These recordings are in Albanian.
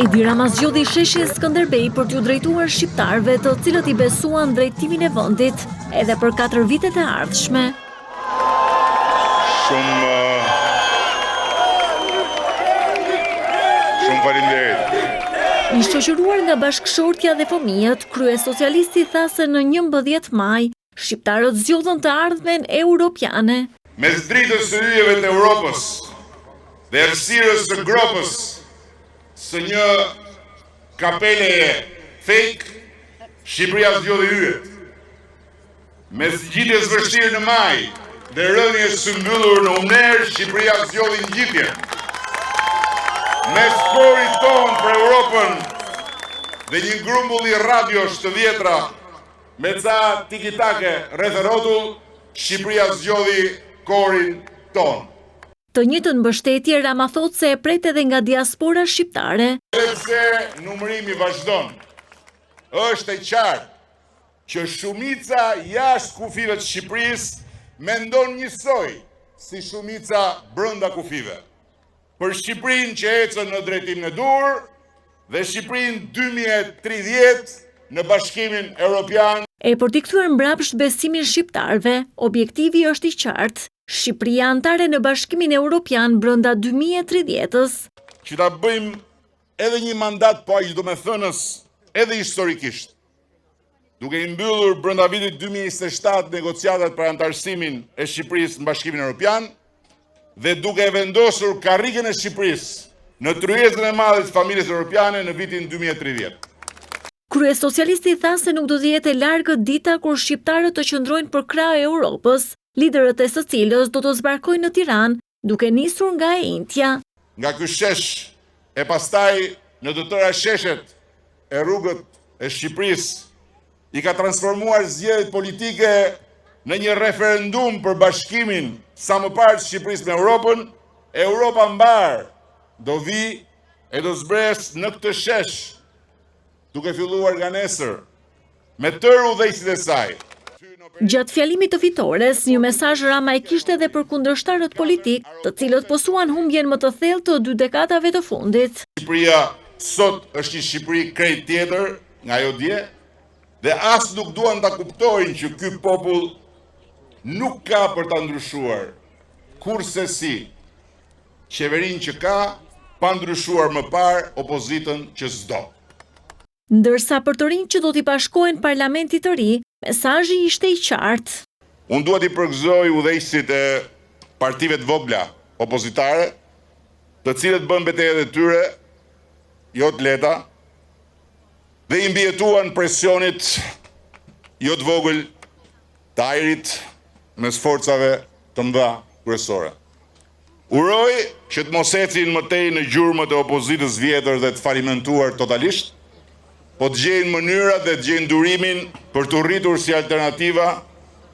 Edi Rama zgjodhi sheshin Skënderbej për t'iu drejtuar shqiptarëve të cilët i besuan drejtimin e vendit edhe për 4 vitet e ardhshme. Shumë Shumë faleminderit. I shoqëruar nga bashkëshortja dhe fëmijët, kryesocialisti tha se në 11 maj, shqiptarët zgjodhën të ardhmen europiane. Mes dritës së yjeve të Europës dhe errësirës së gropës së një kapeleje fake, Shqipëria zgjodhi yjet. Mes ngjitjes vështirë në majë dhe rënies symbyllur në humnerë, Shqipëria zgjodhi ngjitjen. Mes korit tonë për Europën dhe një grumbulli radiosh të vjetra me ca tikitake rreth e rrotull, Shqipëria zgjodhi korin tonë. Të njëjtën mbështetje Rama thotë se e pret edhe nga diaspora shqiptare. Edhe pse numërimi vazhdon, është e qartë që shumica jashtë kufijve të Shqipërisë mendon njësoj si shumica brenda kufijve. Për Shqipërinë që ecën në drejtimin e duhur dhe Shqipërinë 2030 në Bashkimin Europian. E për t'i kthyer mbrapsht besimin shqiptarëve, objektivi është i qartë, Shqipëria anëtare në Bashkimin Europian brenda 2030-ës. Që ta bëjmë edhe një mandat po aq domethënës edhe historikisht. Duke i mbyllur brenda vitit 2027 negociatat për anëtarësimin e Shqipërisë në Bashkimin Europian dhe duke e vendosur karrigen e Shqipërisë në tryezën e madhe të familjes europiane në vitin 2030. Kryesocialisti tha se nuk do të jetë e largët dita kur shqiptarët të qëndrojnë përkrah Europës, liderët e së cilës do të zbarkojnë në Tiranë, duke nisur nga e enjtja. Nga ky shesh e pastaj në të tëra sheshet e rrugët e Shqipërisë i ka transformuar zgjedhjet politike në një referendum për bashkimin sa më parë të Shqipërisë me Europën, Europa mbarë do vijë e do zbresë në këtë shesh, duke filluar nga nesër, me tërë udhëheqësit e saj. Gjatë fjalimit të fitores, një mesazh Rama e kishte edhe për kundërshtarët politikë, të cilët pësuan humbjen më të thellë të dy dekadave të fundit. Shqipëria sot është një Shqipëri krejt tjetër nga ajo dje dhe as nuk duan ta kuptojnë që ky popull nuk ka për ta ndryshuar kurrsesi qeverinë që ka pa ndryshuar më parë opozitën që s'do. Ndërsa për të rinjtë që do t'i bashkohen parlamentit të ri, mesazhi ishte i qartë. Unë dua t'i përgëzoj udhëheqësit e partive të vogla opozitare, të cilët bënë betejat e tyre jo të lehta dhe i mbijetuan presionit jo të vogël të ajrit mes forcave të mëdha kryesore. Uroj që të mos ecin më tej në gjurmët e opozitës vjetër dhe të falimentuar totalisht, po të gjejnë mënyrat dhe të gjejnë durimin për t'u rritur si alternativa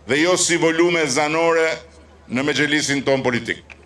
dhe jo si volume zanore në mexhlisin tonë politik.